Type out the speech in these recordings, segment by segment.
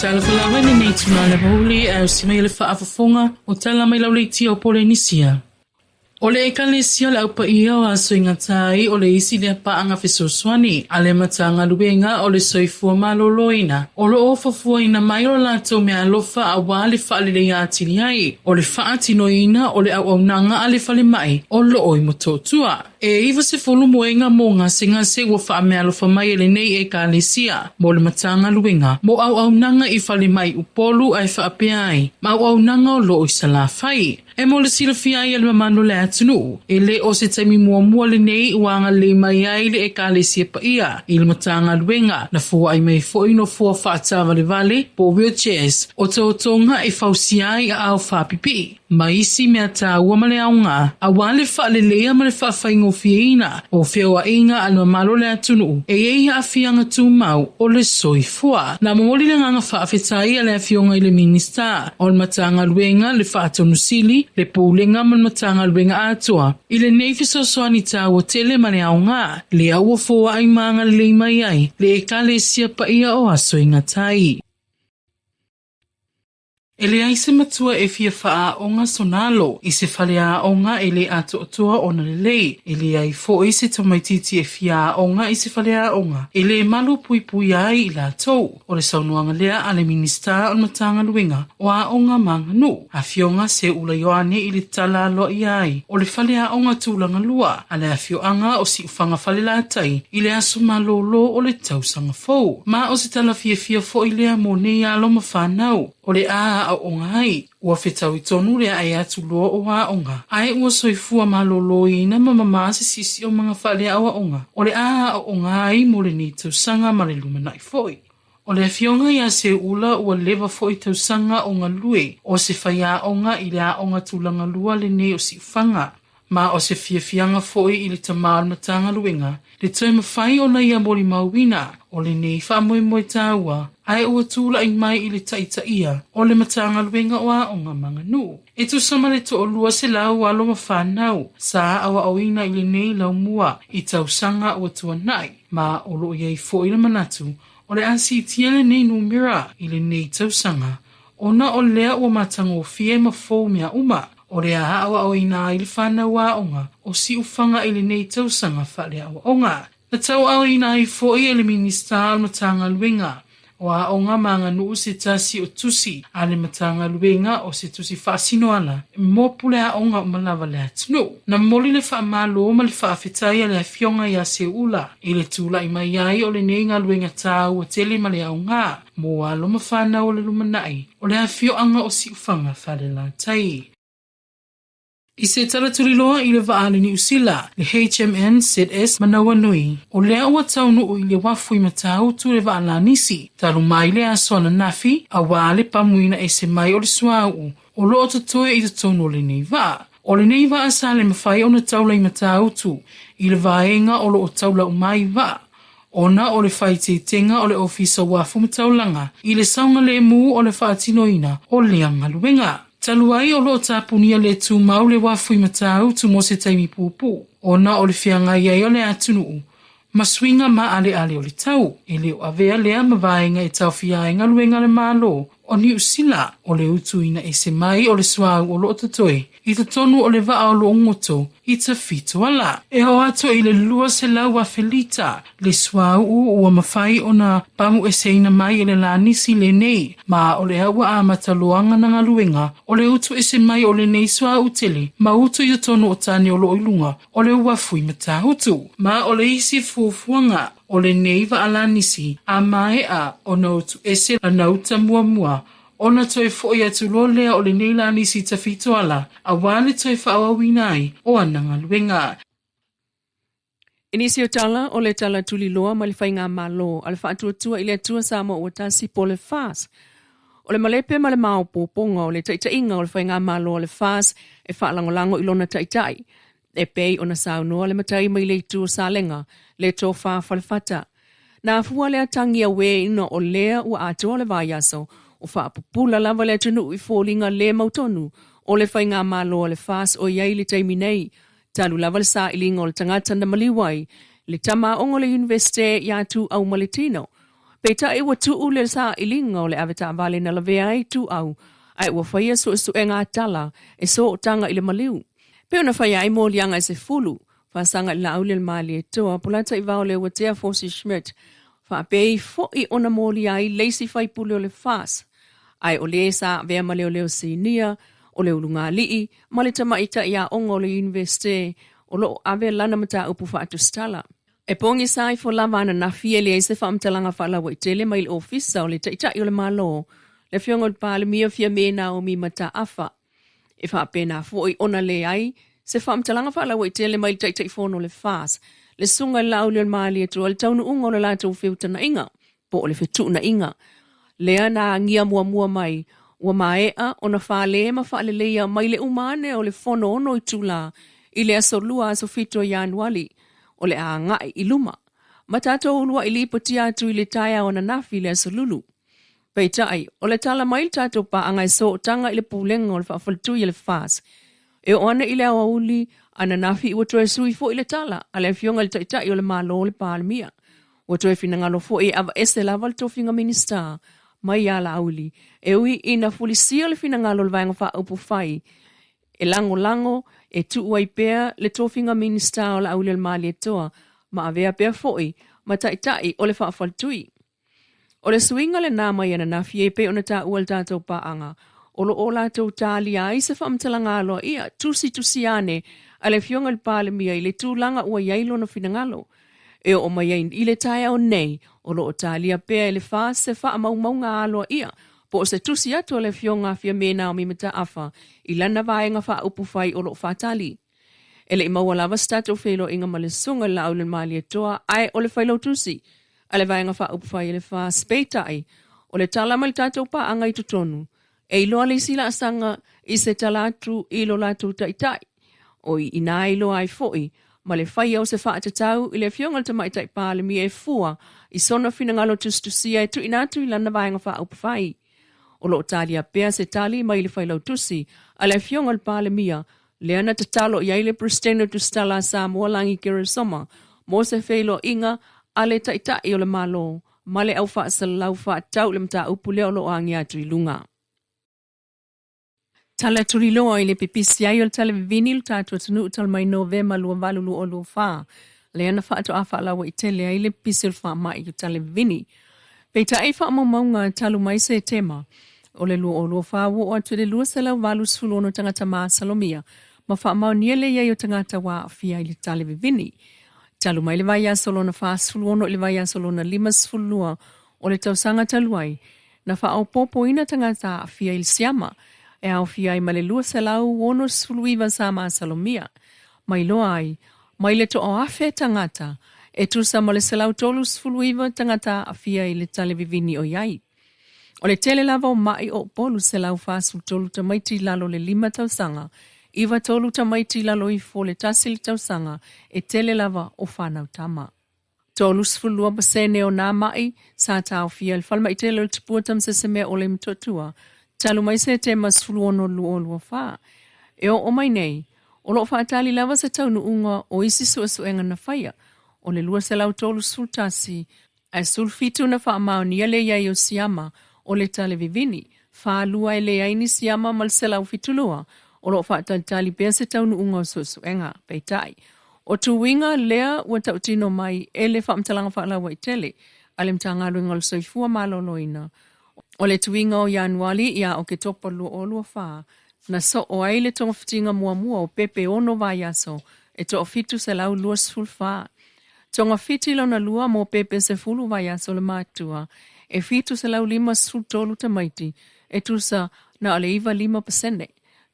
Talofa lava i lenei itula o le aoauli ae osi mai le faafofoga o tala mai lauleitia o Polenisia. O le Ekalesia o le Au Paia o Aso i Gatai o le isi lea paaga fesoasoani a le Matagaluega o le Soifua Maloloina o lo o fuafuaina mai o latou meaalofa aua le faaleleia atili ai o le faatinoina o le auaunaga a le falemai o lo o i Motootua. E 90 moega mo gasegase ua faameaalofa mai e lenei Ekalesia mo le Matagaluega mo auaunaga i falemai Upolu ae faapea ai ma auaunaga o lo o i Salafai. E mo le silafia ai e le mamalu o le atunuu, e le o se taimi muamua lenei ua agalelei mai ai le Ekalesia Paia i le Matagaluega na foai mai foi nofoa faataavalevale po o wheelchairs o tautoga e fausia ai aao faapipii ma isi mea taua ma le aoga aua le faaleleia ma le faafaigofieina o feoaiga a le mamalu o le atunuu e i ai aafiaga tumau o le soifua. Na momoli le agaga faafetai a le Afioga i le Minisita o le Matagaluega, le Faatonu Sili, le Pulega ma le Matagaluega atoa i lenei fesoasoani taua tele ma le aoga lea ua foai ma agalelei mai ai le Ekalesia Paia o Aso i Gatai. E leai se matua e fia faaaoga sona alo i se faleaoga e le atoatoa ona lelei. E leai foi se tamaitiiti e fia aoga i se faleaoga e le malu puipuia ai i latou. O le saunoaga lea a le Minisita o le Matagaluega o Aoga ma Aganuu, Afioga Seuula Ioane i le tala aloaia ai o le faleaoga tulaga lua a le afioaga o Siufaga Falelatai i le aso malolo o le tausaga fou. Ma o se tala fiafia foi lea mo nei alo ma fanau o le a aooga ai. Ua fetaui tonu le ae atu loa o aoga, ae ua soifua maloloina ma mamā se siosiomaga faaleaoaoga o le a aooga ai mo lenei tausaga ma le lumanai foi. O le afioga ia Seuula ua leva foi tausaga o galue o se faiaoga i le aoga tulaga lua lenei o Siufaga. Ma o se fiafiaga foi i le tama o le Matagaluega le toe mafai ona ia molimauina o lenei faamoemoe taua ae ua tulai mai i le taitaia o le Matagaluega o Aoga ma Aganuu. E tusa ma le 200 alo ma fanau sa aoaoina i lenei laumua i tausaga ua tuanai, ma o lo o i ai foi le manatu o le a siitia lenei numera i lenei tausaga ona o lea ua matagofie ma fou mea uma o le a aoaoina ai le fanau aoga o Siufaga i lenei tausaga faaleaoaoga. Na tauaaoina ai foi e le Minisita o le Matagaluega o Aoga ma Aganuu se tasi o tusi a le Matagaluega o se tusi faasinoala mo puleaoga uma lava le atunuu. Na momoli le faamalo ma le faafetai a le Afioga ia Seuula i le tulai mai ai o lenei galuega taua tele ma le aoga mo alo ma fanau o le lumanai o le afioaga o Siufaga Falelatai. I se tala tuliloa i le vaa a le Niu Sila, le HMNZS Manawanui, o lea ua taunuu i le uafu i Matautu le vaa lanisi, talu mai le aso ananafi, aua le pamuina ese mai o le suauu o lo o totoe i totonu o lenei vaa. O lenei vaa sa le mafai ona taula i Matautu i le vaega o lo o taula uma ai vaa, ona o le faaeteetega o le Ofisa Uafu ma Taulaga i le saogalemu o le faatinoina o lea galuega. Talu ai o lo o tapunia le tumau le uafu i Matautu mo se taimi puupuu ona o le feagai ai o le atunuu ma suiga maaleale o le tau, e le o avea lea ma vaega e taofia ai galuega a le Malo o Niu Sila o le utuina ese mai o le suauu o lo o totoe i totonu o le vaa o lo o goto i Tafitoala. E oo atu i le 200,000 lita le suauu ua mafai ona pamueseina mai e le lanisi lenei, ma o lea ua amata loa na galuega o le utu ese mai o lenei suauu tele ma utu i totonu o tane o lo o i luga o le uafu i Matautu. Ma o le isi fuafuaga o lenei vaa lanisi a maea ona utu ese lana uta muamua ona toe foi atu loa lea o lenei lanisi i Tafitoala aua le toe faaauauina ai o ana galuega. I nisi o tala, o le tala tuliloa mai le Faigamalo a le Faatuatua i le Atua Samoa Ua Tasi po o le FAS. O le malepe ma le maopoopoga o le taitaiga o le Faigamalo a le FAS e faalagolago i lona taitai, e pei ona saunoa le matai mai le itu o Salega, le Tofa Falefata. Na afua lea tagi auē ina o lea ua atoa le vaiaso o faapupula lava le atunuu i foliga le mautonu o le Faigamalo a le FAS o i ai i le taimi nei, talu lava le sailiga o le tagata na maliu ai le tama aoga o le Iunivesite iā Tuuau Maletino. Peitai ua tuu le sailiga o le avetaavale na lavea ai ituau ae ua faia suesuega a tala e sootaga i le maliu. Pei ona faia ai moliaga e sefulu, faasaga i le Laauli a le Malietoa, Polataivao Leuatea Forsie Schmidt, faapei foi ona molia ai le isi faipule o le FAS, ae o le sa avea ma leoleo sinia o le ulugalii ma le tamaitai aoga o le Iunivesite o lo o ave lana mataupu faatusitala. E pogisa ifo lava ananafi e leai se faamatalaga faalauaitele mai le Ofisa o le Taitai o le Malo, le Afioga i le Palemia Fiame Naomi Mataafa. E faapena foi ona leai se faamatalaga faalauaitele mai le Taitaifono o le FAS, le Susuga i le Laaulialemalietoa i le taunuuga o le latou feutanaiga po o le fetuunaiga lea na agia muamua mai ua maea ona fale ma faaleleia mai le uma ane o le Fono ono itula i le aso Lua aso 7 o Ianuali o le a agai i luma ma tatou uluai lipotia atu i le taeao ananafi i le aso Lulu. Peitai, o le tala mai le tatou paaga e sootaga i le pulega o le faafaletui a le FAS. E oo ane i le aoauli ananafi ua toe sui foi le tala a le Afioga i le Taitai o le Malo le Palemia. Ua toe finagalo foi e aveese lava le tofiga Minisita mai ia Laauli, e ui ina fulisia le finagalo o le Vaega Faaupufai e lagolago e tuu ai pea le tofiga Minisita o Laauli o le Malietoa ma avea pea foi ma Taitai o le Faafaletui. O le suiga lenā mai ananafi e pei ona taua i le tatou paaga, o lo o latou talia ai se faamatalaga aloaia tusitusia ane a le Afioga i le Palemia i le tulaga ua i ai lona finagalo. E oo mai ai i le taeao nei, o lo o talia pea e le FAS se faamaumauga aloaia po o se tusi atu a le Afioga a Fiame Naomi Mataafa i lana vaega faaupufai o lo o faatali. E le i maua lava se tatou feiloaiga ma le Susuga i le Laaulialemalietoa ae o le Failautusi a le Vaega Faaupufai a le FAS. Peitai, o le tala mai le tatou paaga i totonu, e iloa le isi laasaga i se tala atu i lo latou taitai, o i inā e iloa ai foi ma le faia o se faatatau i le Afioga i le Tamaitai Palemia e fua i sona finagalo tusitusia e tuuina atu i lana Vaega Faaupufai. O lo o talia pea se tali mai le Failautusi a le Afioga i le Palemia lea na tatalo i ai le Peresetene o Tusitala a Samoa Lagi Keresoma mo se feiloaiga a le Taitai o le Malo ma le au faasalalau faatatau i le mataupu lea o lo o agia atu i luga. Tala tuliloa i le pipisi ai o le talevivini i lo tatou atunuu talu mai Novema 2024, lea na faatoa faalauaitele ai le pipisi o le faamai i le talevivini. Peitai i faamaumauga talu mai Setema o le 2024 ua oo atu i le 286 tagata masalomia ma faamaonia le i ai o tagata ua aafia i le talevivini. Talu mai le vaiaso lona 46 i le vaiaso lona 52 o le tausaga talu ai, na faaopoopoina tagata aafia i le siama e aofia ai ma le 269 sa masalomia. Ma iloa ai, mai le toafe tagata, e tusa ma le 139 tagata aafia i le talevivini o i ai. O le tele lava o maʻi o Upolu 143 tamaiti i lalo o le lima tausaga, 93 tamaiti i lalo ifo o le tasi le tausaga, e tele lava o fanau tama. 32 pasene o nā maʻi sa taofia i le falemai tele o le Tupua Tamasese Meaʻole i Motootua talu mai Setema 16 2024. E oo mai nei, o lo o faatali lava se taunuuga o isi suesuega na faia, o le 231 ae 17 na faamaonia le i ai o siama o le talevivini, 42 e leai ni siama ma le 172 o lo o faatalitali pea se taunuuga o suesuega. Peitai, o tuiga lea ua tautino mai e le faamatalaga faalauaitele a le Matagaluega o le Soifua Maloloina o le tuiga o Ianuali ia Oketopa 2024, na soo ai le togafitiga muamua o pepe ono vaiaso e toa-724. Togafiti lona lua mo pepe sefulu vaiaso le matua e 753 tamaiti e tusa na o le 95 pasene.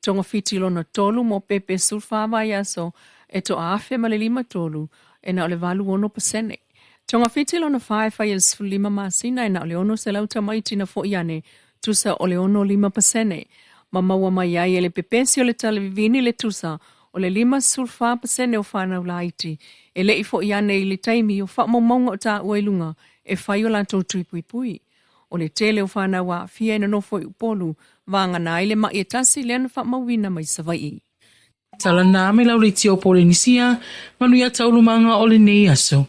Togafiti lona tolu mo pepe 14 vaiaso e toa-1053 e na o le 86 pasene. Togafiti lona fa e fai i le 15 masina e na o le 600 tamaiti na fo'i ane, tusa o le 65 pasene. Ma maua mai ai e le pepesi o le talevivini le tusa o le 54 pasene o fanau laiti e le i fo'i ane i le taimi o faamaumauga o taua i luga e fai o latou tui puipui. O le tele o fanau aafia e nonofo i Upolu, vagana ai le maʻi e tasi lea na faamauina mai Savaii. Tala nā me lau leitio Polenisia, manuia taualumaga o lenei aso.